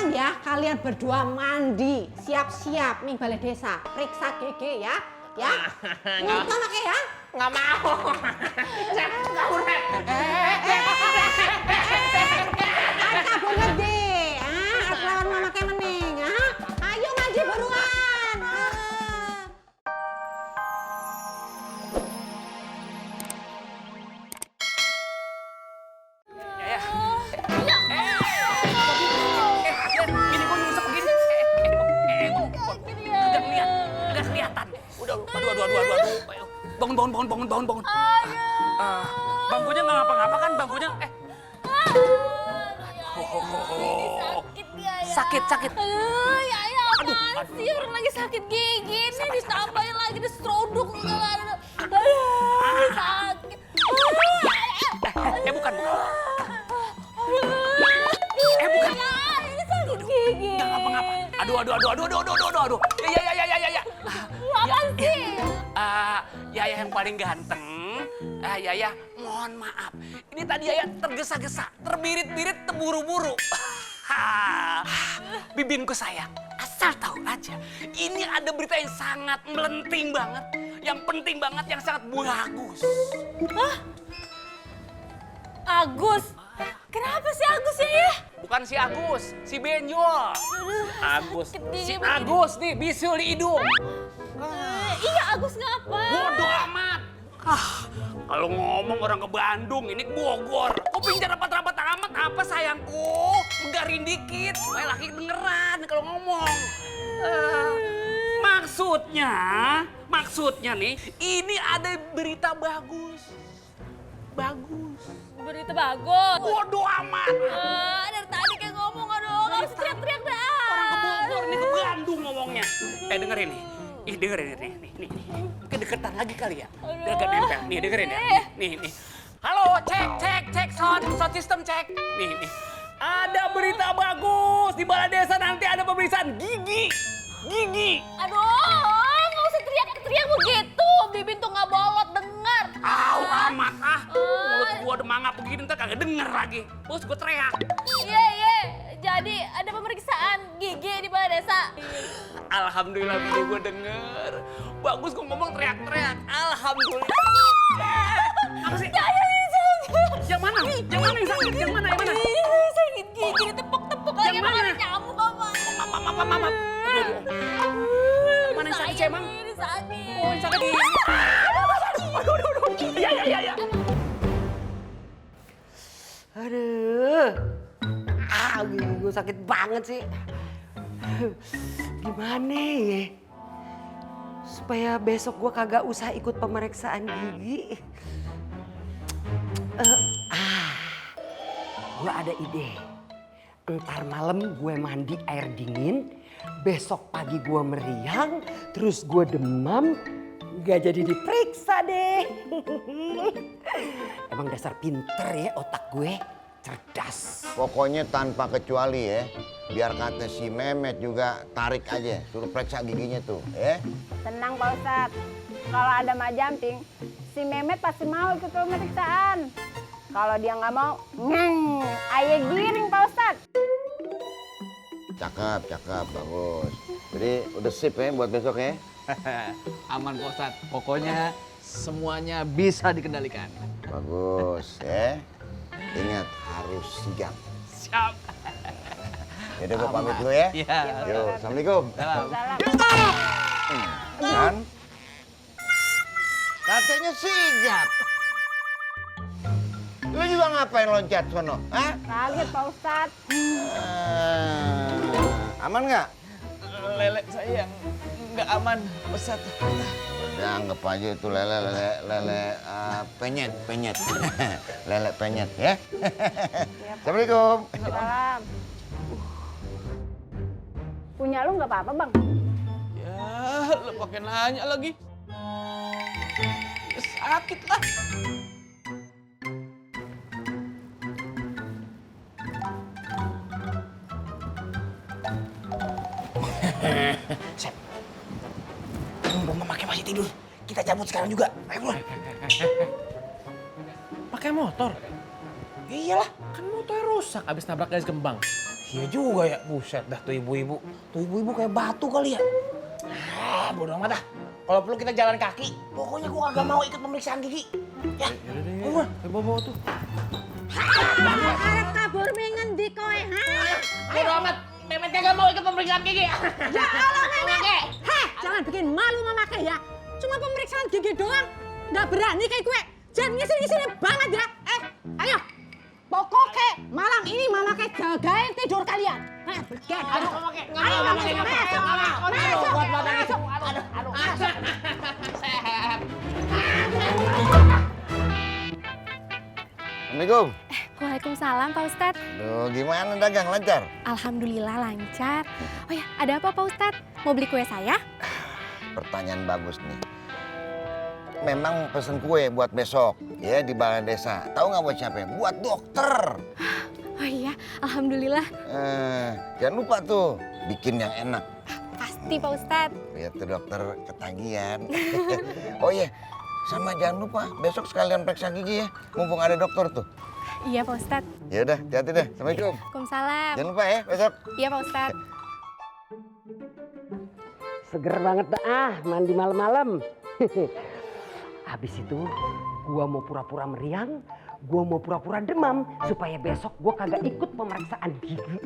sekarang ya kalian berdua mandi, siap-siap nih balai desa, periksa gigi ya. Ya, nggak pakai ya? Nggak mau. Nggak udah. Kabur gede, aku lawan mama kayak mending, ayo mandi buruan. Ini gua nyusap begini. Nggak kelihatan. Udah, aduh. Bangun. Bangkunya nggak ngapa-ngapa kan bangkunya? Sakit. Aduh, ya apaan sih orang lagi sakit gigi nih ditambahin lagi diseruduk segala. Aduh, sakit. Bukan. Ini sakit gigi. Nggak ngapa-ngapa. Aduh. Ya. Apaan sih? Yaya yang paling ganteng. Yaya, mohon maaf. Ini tadi Yaya tergesa-gesa, terbirit-birit, terburu-buru. Bibinku sayang, asal tahu aja. Ini ada berita yang sangat melenting banget, yang penting banget, yang sangat bagus. Hah? Agus? Kenapa sih Agus ya? Bukan si Agus, si Benjol. Agus, si Agus nih bisul di hidung. Iya Agus ngapa? Bodoh amat. Kalau ngomong orang ke Bandung, ini ke Bogor. Kupingnya rapat-rapat amat apa sayangku? Garin dikit, supaya laki dengeran kalau ngomong. Maksudnya nih, ini ada berita bagus. Berita bagus. Bodoh amat. Dari tadi kayak ngomong, aduh, nggak usah teriak-teriak dah. Orang ke Bogor, ini ke Bandung ngomongnya. Dengerin nih. Dengerin nih. Kedeketan lagi kali ya. Deket nempel. Nih, dengerin ya. Nih. Halo, cek. Sound system cek. Nih. Ada berita bagus. Di balai desa nanti ada pemeriksaan gigi. Aduh, nggak usah teriak-teriak begitu. Bibin tuh nggak bolot dengar. Amat mulut gua udah mangap begini ntar kagak denger lagi. Terus gua teriak. Iya. Jadi ada pemeriksaan gigi di balai desa. Alhamdulillah bini gua denger. Bagus gua ngomong teriak-teriak. Alhamdulillah. Apa sih? Yang mana yang sakit? Yang mana? Sakit gigi ditepuk-tepuk lagi sama ada nyamuk apa? Mama. Mana yang sakit emang? Ini sakit. Oh, yang sakit ini. Aduh. Iya. Aduh, gini gue sakit banget sih. Gimana ya? Supaya besok gue kagak usah ikut pemeriksaan gigi. Gue ada ide. Ntar malam gue mandi air dingin, besok pagi gue meriang, terus gue demam, gak jadi diperiksa deh. Emang dasar pinter ya otak gue, cerdas. Pokoknya tanpa kecuali ya, biar kata si Mehmet juga tarik aja, suruh periksa giginya tuh, ya. Tenang Pak Ustadz, kalau ada Mak Jamping, si Mehmet pasti mau ikut pemeriksaan. Kalau dia nggak mau, aye giring Pak Ustadz. Cakep, bagus. Jadi udah sip ya buat besok ya? Aman Pak Ustadz, pokoknya semuanya bisa dikendalikan. Bagus ya. Ingat harus sigap. Siap. Yaudah gue pamit dulu ya. Iya. Yuk, Assalamualaikum. Salam. Kan? Katanya sigap. Lu juga ngapain loncat sono? Hah? Kaget Pak Ustadz. Aman nggak? Lele saya yang nggak aman, Ustadz. Udah anggap aja itu lele penyet. Lele penyet ya. Assalamualaikum. Salam. Punya lu nggak apa-apa Bang? Ya, lu pakai nanya lagi. Ya, sakit lah. Sep. Mama Make masih tidur. Kita cabut sekarang juga. Ayo pulang. Pakai motor? Iyalah. Kan motornya rusak abis nabrak garis kembang. Iya juga ya, buset dah tuh ibu-ibu. Tuh ibu-ibu kayak batu kali ya. Bodo amat dah. Kalau perlu kita jalan kaki. Pokoknya gua kagak mau ikut pemeriksaan gigi. Ya. Ayo bawa tuh. Arep kabur mengendi kowe, ha? Bodo amat. Memet kagak mau ikut pemeriksaan gigi. Ya Allah, Memet. Heh, jangan bikin malu Mama Kek ya. Cuma pemeriksaan gigi doang. Nggak berani kayak gue. Jangan ngisir-ngisir banget ya. Ayo. Pokoknya malam ini Mama Kek jagain tidur kalian. Nah, bergen. Aduh, Mama Kek. Ayo, Mama Kek. Masuk. Masuk. Assalamualaikum. Waalaikumsalam Pak Ustadz. Duh, gimana dagang, lancar? Alhamdulillah lancar. Oh ya, ada apa Pak Ustadz? Mau beli kue saya? Pertanyaan bagus nih. Memang pesen kue buat besok ya di balai desa. Tahu nggak buat siapa? Buat dokter. Oh iya, Alhamdulillah. Jangan lupa tuh bikin yang enak. Pasti Pak Ustadz. Biar tuh dokter ketagihan. Oh iya, sama jangan lupa besok sekalian periksa gigi ya. Mumpung ada dokter tuh. Iya Pak Ustadz. Ya udah, hati-hati deh. Assalamualaikum. Waalaikumsalam. Jangan lupa ya besok. Iya Pak Ustadz. Seger banget dah mandi malam-malam. Habis itu gua mau pura-pura meriang, gua mau pura-pura demam supaya besok gua kagak ikut pemeriksaan gigi.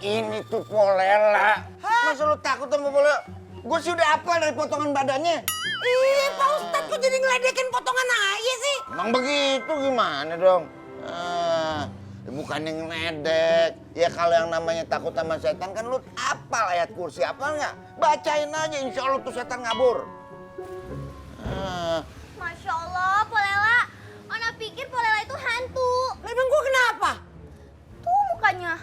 Ini tuh Polela. Masa lu takut sama Polela? Gue sih udah hafal dari potongan badannya. Iya, Pak Ustadz kok jadi ngeledekin potongan aja sih? Emang begitu gimana dong? Bukannya ngeledek. Ya kalau yang namanya takut sama setan kan lu hafal ayat kursi, hafal nggak? Bacain aja, insya Allah tuh setan ngabur. Masya Allah, Polela. Ona pikir Polela itu hantu. Emang gue kenapa? Tuh mukanya.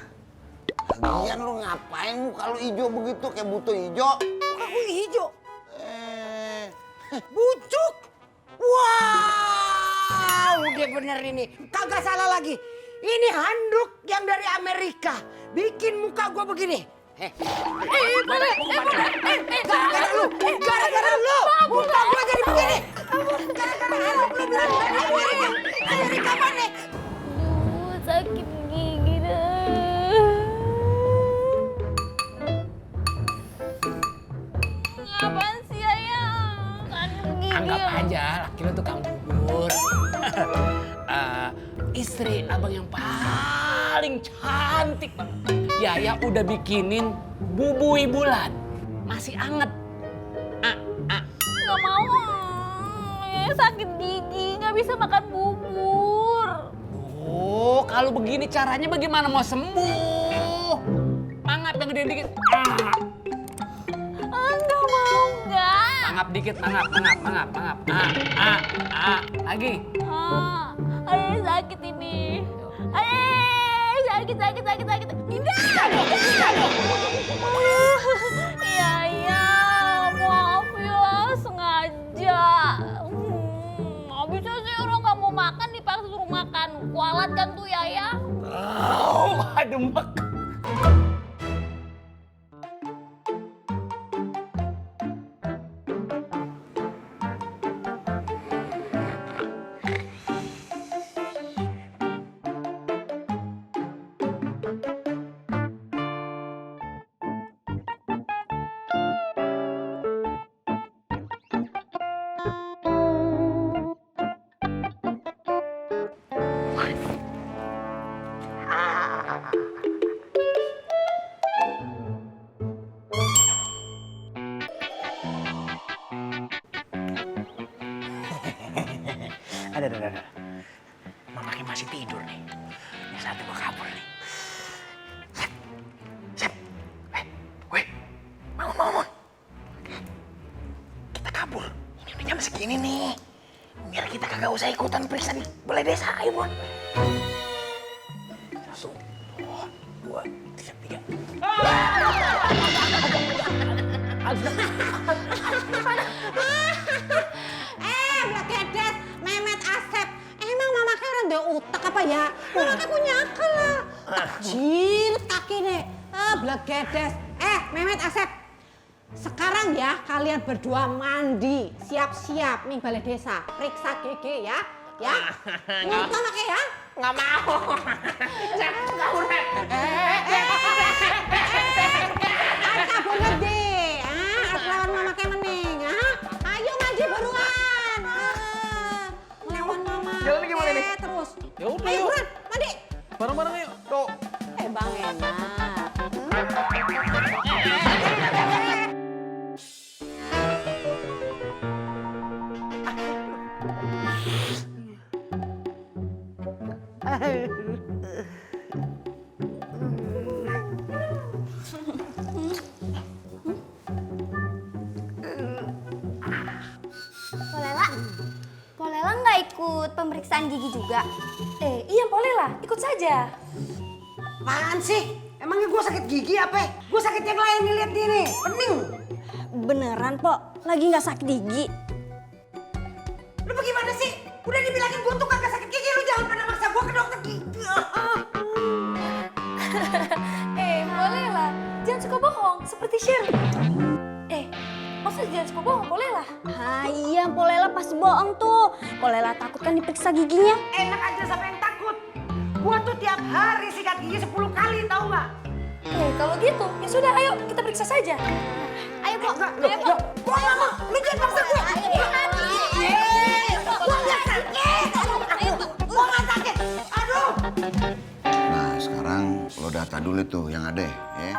Lagian lu ngapain muka lu hijau begitu kayak butuh hijau? Muka gue hijau. Bucuk. Wow, dia bener ini. Kagak salah lagi. Ini handuk yang dari Amerika. Bikin muka gue begini. Gara-gara lu, muka gue jadi begini. Gara-gara lu bilang dari Amerika. Amerika mana? Aduh, sakit gigi deh. Apaan sih, Ayang? Sakit gigi. Anggap aja laki lu tukang bubur. Istri abang yang paling cantik banget. Yaya udah bikinin bubui bulan. Masih anget. Nggak mau. Sakit gigi, nggak bisa makan bubur. Oh, kalau begini caranya bagaimana mau sembuh? Mangap yang gede dikit. Nggak mau, nggak. Mangap dikit, mangap. Lagi. Aduh, sakit ini. Aduh, sakit. Indah. Iya, maaf ya, sengaja. Nggak bisa sih orang nggak mau makan dipaksa suruh makan. Kualat kan tuh Yaya. Aduh, mek. Ada. Mama kayak masih tidur nih. Yang satu mau kabur nih. Sep. Weh. ini nih. Biar kita kagak usah ikutan periksa di balai desa, ayo Bon. 1, 2, 3. Mbak Gedes, Mehmet Asep. Emang mama kayak orang ada utak apa ya? Mama kayak punya akal lah. Jirit kaki nih. Mbak Gedes. Mehmet Asep. Sekarang ya kalian berdua mandi, siap-siap nih balai desa. Periksa gigi ya. Ya. Nggak pakai ya? Nggak mau. Nggak udah. Kabur gede. Lawan mama kayak mening. Ayo mandi buruan. Lawan mama. Jalan gimana nih? Terus. Ya udah, Ayo yuk. buruan, mandi. Bareng-bareng yuk. Tuh. Bang enak. Polela nggak ikut pemeriksaan gigi juga? Iya Polela, ikut saja. Apaan sih? Emangnya gue sakit gigi apa? Gue sakit yang lain nih, lihat nih, pening. Beneran, Po? Lagi nggak sakit gigi? Lu bagaimana sih? Udah dibilangin gue tuh kagak sakit gigi, lu jangan pernah maksa gue ke dokter gigi. Polela, jangan suka bohong, seperti Shirley. Masa jangan suka bohong, Polela? Iya, Polela pasti bohong tuh. Polela takut kan diperiksa giginya. Enak aja siapa yang takut. Gue tuh tiap hari sikat gigi 10 kali, tahu nggak? Kalau gitu, ya sudah, ayo kita periksa saja. Ayo, Po. Ayo, Po. Gue nggak mau, lu jangan paksa gue. Gue nggak sakit. Gue nggak sakit. Aduh. Nah, sekarang lo data dulu tuh yang ada ya.